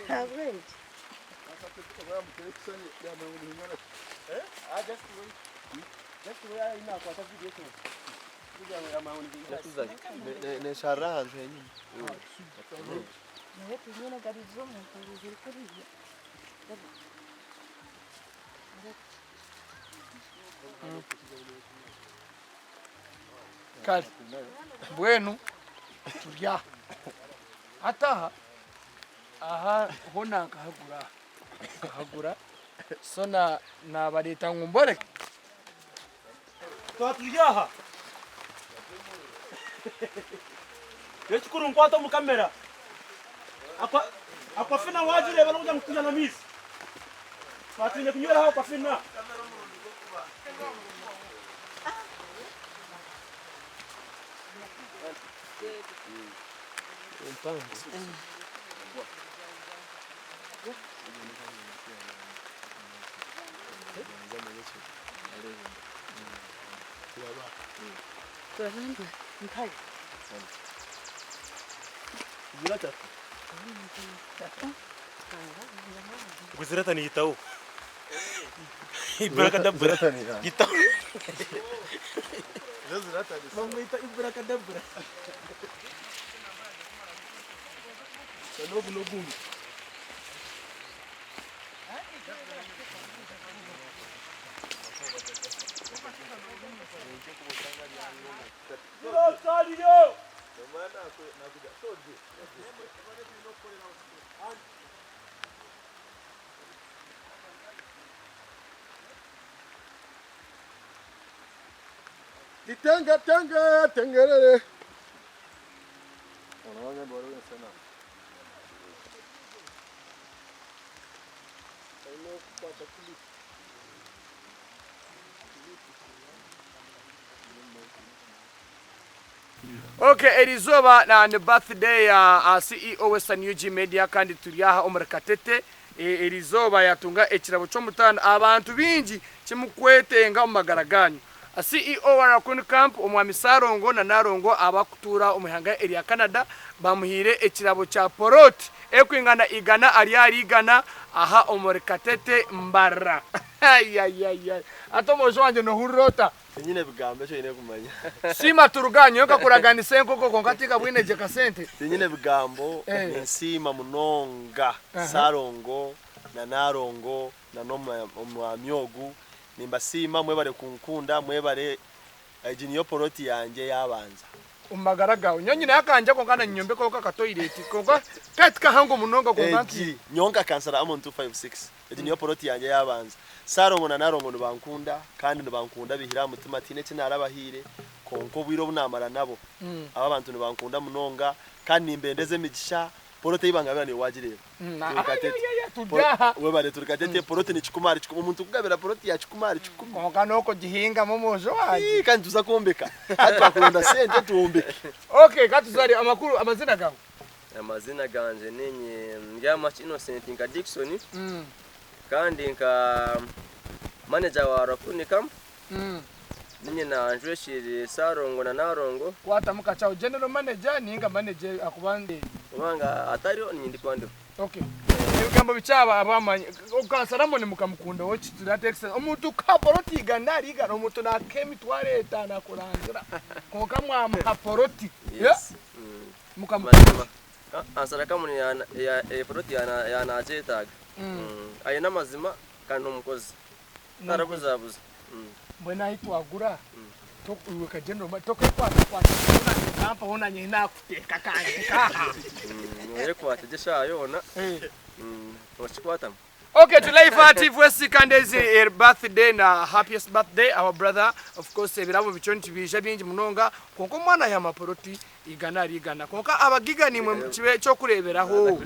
Ahabw'enki? Nesharira ahansi henyini. Kare mbwenu turi aha. Hati aha, aha hoona nkahagura aha, nkahagura so naabareeta ngu mboreke. Twaba turi aha. Ekikuru nkwata omu kamera. Aquafina wagireeba nokugira ngu tunywa n'amaizi. Twaba twine kunyweraho Aquafina. Ngu Zlatan yitaho. Ibrakadabra. Yitaho. Bamwita Ibrakadabra. N'ogu n'ogundi. Titenga tenga tengerere. Ok erizooba na ni birthday ya CEO Western UG Media kandi turi aha omuri Katete erizooba yatunga ekirabo ky'omutaano abantu bingi kimukwetenga omu magara ganyu. CEO wa Raccoon Camp Omwami Ssalongo na Nalongo abakutuura omu ihanga erya Canada bamuhaire ekirabo kya poloti erikwingana igana ahari igana aha omuri Katete Mbarara. Ayayayay hati omwojo wangye nohurira ota? Tinyine bigambo eki oine kumanya. Siima turuga aha nyowe nkakuraganisa enkoko kwonka tinkabwine gye kasente. Tinyine bigambo ninsiima munonga Ssalongo na Nalongo na n'omwami ogu nimbasiima mwebare kunkunda mwebare egi niyo poloti yangye eyabanza. Omu magara gaawe. Nyowe nyineyo akangye kwonka na ninyombekaho kakatoyireti kwonka ka tikahango munonga kwonka nti. Egi nyowe nka Kansara Amon 256 egi niyo poloti yangye eyabanza. Ssalongo na Nalongo nibankunda kandi nibankunda bihire aha mutima tihaine eki narabahaire kwonka obwire obu namara nabo aba abantu nibankunda munonga kandi nimbendeza emigisha Poloti ei bangabira naiwe wagireeba. Turi Katete. Turi aha. Webare turi Katete poloti ni kikumi ahari kikumi. Omuntu kugabira poloti ya kikumi ahari kikumi. Kwonka n'okugihingamu omwojo wangye. Ii, kandi nituza kwombeka. Hati twakuronda sente twombeke. Okay, katuzare amakuru amazina gawe. Amazina gangye ninye Ndyamaki Innocent nka Dickson kandi nka manager wa Raccoon Camp. Ninye nanjwekire Ssalongo na Nalongo. Kwatamu kakye aho general manager ninga manager akuba. Kubanga atariho ninye ndikuba ndiho. Okay. Ebigambo bikye aba abamanyi okansaramo nimukamukunda owo ki that extent omuntu ka poloti igana ahari igana omuntu nakuha emitwaro etano akurangira kwonka mwamuha poloti Yes. mukamukunda. Mazima. Ansara kamuni ya poloti ya nagyetaaga. Aine amazima kandi n'omukozi. Tarabuzabuza. Mbwenu ahi twagura iwe kagyenda omanye tokekwatakwata hoona nkampa hoona nyowe nakuteeka akangye nkaha. Noyekwata gye eshaaha yoona nokikwatamu. Okay to life ati fwesi kandi ezi er birthday na happiest birthday our brother of course ebirabo bikyo nikibiija bingi munonga kwonka omwana yama poloti Igana ahari igana. Kwonka abagiga niimwe kibe eky'okureeberaho.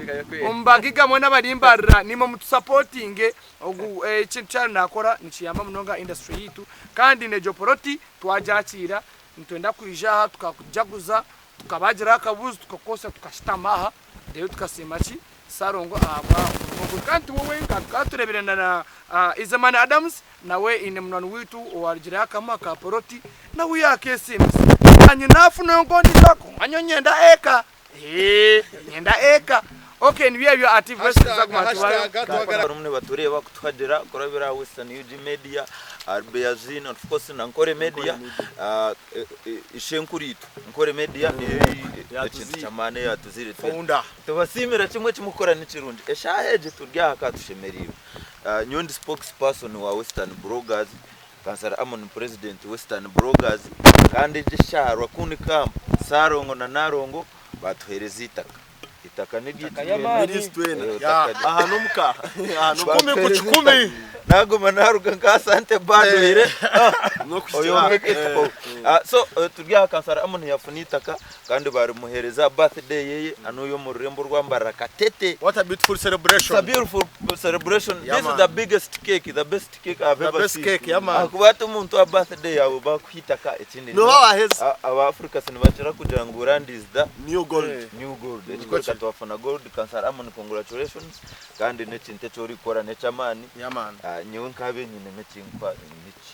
Omu bagiga mwena abari Mbarara niimwe mutusapotinge. Ogu ekintu kyari naakora nikiyamba munonga industry yaitu. Kandi n'egyo poloti twagyakiira, nitwenda kwija aha tukajaguza, tukabagiraho akabuzi, tukakootsya tukashutama aha reero tukasiima ki Ssalongo ahabwa omurimo. mukuru kandi tiwe wenka tukaba tureebire na Izemani Adams nawe eine munywani waitu owarugireho akamuha ka poloti nawe yakeesiimisa. Naanye naafuna enkondo kwonka nyowe nyenda eka. Eeh nyenda eka. Okay nibyo ebyo ati voice Hashtag, nituza kuguma hashtag, tubayo. twagala Barimu nibatureeba kutuhagira kurabira aha Western UG Media, ahari Beazin of course na Nkore Media. Ah, eh, eh, Ishenkuru itwe Nkore Media niyo ekintu ky'amaani eyatuziire twena. Founder. Tubasiimira kimwe eki mukukora ni kirungi. Eshaaha egi turi aha ka tushemereirwe. Ah, nyowe ndi spokesperson wa Western Bloggers, Kansara Amon president Western Bloggers, kandi egi eshaaha Rwakuni Camp, Sarongo na Narongo batuheereza eitaka. Eitaka niryaitu twena. Niryitu twena. Eh, eitaka Yeah. Aha n'omuka. Aha n'omuka. Kikumi ku kikumi. Naguma naruga nka Asante Bad oire. N'okuhikira. Oyombeke tuko. Ah, so turi aha Kansara Amon yafuna eitaka kandi barimuheereza birthday yeye anuyo omu rurembo rwa Mbarara Katete. What a beautiful It's a celebration. beautiful celebration. Yeah, This man. is the biggest cake, the best cake I've The ever best seen. cake, yeah, man. Ahakuba hati omuntu aha birthday yawe bakuha eitaka ekindi Noba waheza. Aba Africa nibakira kugira ngu land is the New gold. new gold. Ekikwereka twafuna gold. Kansara Amon, congratulations. Kandi n'ekintu eki orikukora n'eky'amaani. Yeah, man. Ah, nyowe nkabe nyine n'ekinkwa niki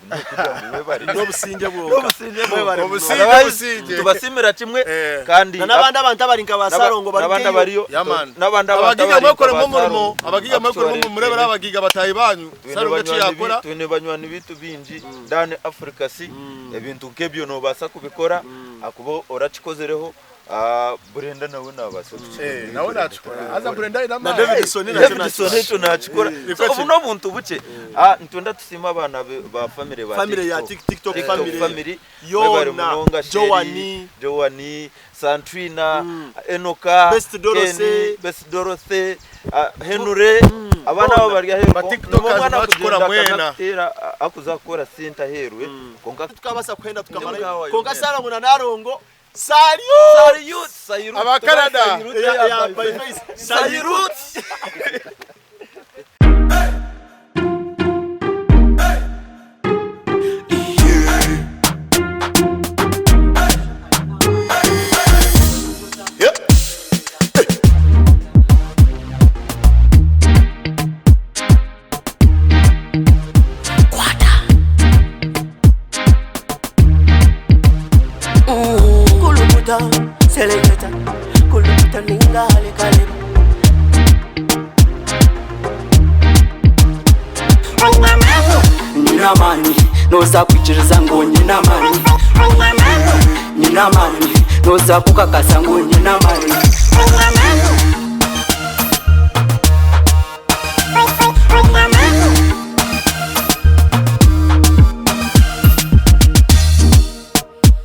nikugira ngu webare. N'obusinge bwonka. N'obusinge bwonka. Webare. Obusinge, Otherwise, businge. tubasimira kimwe Eh. kandi Na n'abandi abantu abari nka ba Sarongo bari n'abandi abariyo Yeah, man. n'abandi abantu Abagiga abari mwekoremo nka ba omurimo, Sarongo. abagiga mwekoremo Actually, murebera abagiga batahi banyu. twine Sarongo eki banywani yakora. twine banywani bitu bingi dani Africa si ebintu nk'ebyo nobaasa kubikora akuba orakikozereho. Ah, Brenda nawe nabaasa kukikora. Eh, nawe nakikora. Aza Brenda ina Na amaani. Davidson nakyo Davidson nakikora. ekyo nakikora. Niko So, obu kiri. n'obuntu bukye. Ah, nitwenda tusiime abaana ba family ba Family ya TikTok. TikTok TikTok family. family. Yona, Webale munonga, Sherry, Joanie. Joanie, Santrina, Enoka, Best Dorothy. Kenny, Best Dorothy, ah, Henry, abaana abo bari aheeru. Ba TikTokers Nimwo omwana bakikora kugenda mwena. akaza kuteera, ah, akuza kukora sente aheeru, eh. Kwonka Tukabasa kuhenda tukamara. Ndio Konka mkawa Sarongo na Narongo. Salute! Salute, salute. Aba Canada. Salute, Yeah, by face. Salute. Kulukuta, seleketa, kulukuta ninga halekaleba. Nyina amani, noza kwikiriza ngu nyina amani. Nyina amani, noza kukakasa ngu nyina amani.